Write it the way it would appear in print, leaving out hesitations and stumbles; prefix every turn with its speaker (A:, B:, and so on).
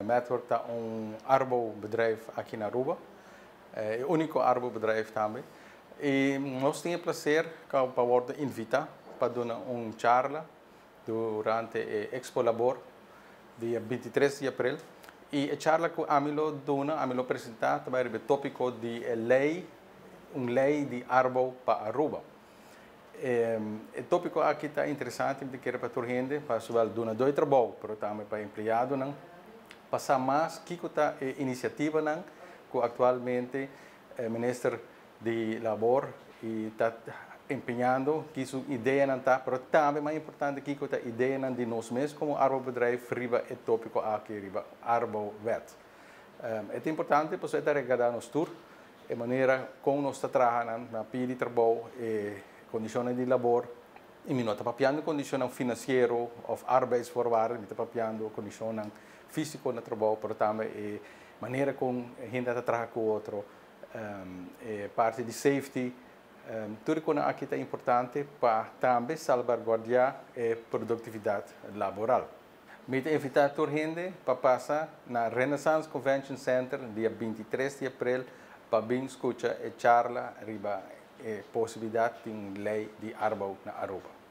A: Medwork ta un arbobedrijf aki na Aruba. E unico arbobedrijf tambe. Y nos tin e placer pa wordo invita pa duna un charla durante e Expo Labor dia 23 di april. Y e charla cu ami lo duna, ami lo presenta, tambe e topico di ley, un ley di arbo pa Aruba. E topico aki ta interesante, mi kier pa tur hende, pa zowel dunado di trabou, pero tambe pa empleadonan, pa sa mas kico ta e iniciativanan cu actualmente e minister di Labor ta empeñando, cu su ideanan ta, pero tambe mas importante, kico ta ideanan di nos mes como arbobedrijf riba e topico aki, riba arbowet. E importante pa ta regarda nos tur, e manera con nos ta trahando na pia di trabou e condicion di labor, y mi no ta papiando condicion financiero of arbeidsvoorwaarden, mi ta papiando condicion fisico na trabou, pero tambe e manera con hende ta traha cu otro, e parti di safety, tur cos aki ta importante pa tambe salvaguardia e productividad laboral. Mi ta invita tur hende pa pasa na Renaissance Convention Center dia 23 di april pa bin scucha e charla riba e posibilidad di un ley di arbo na Aruba.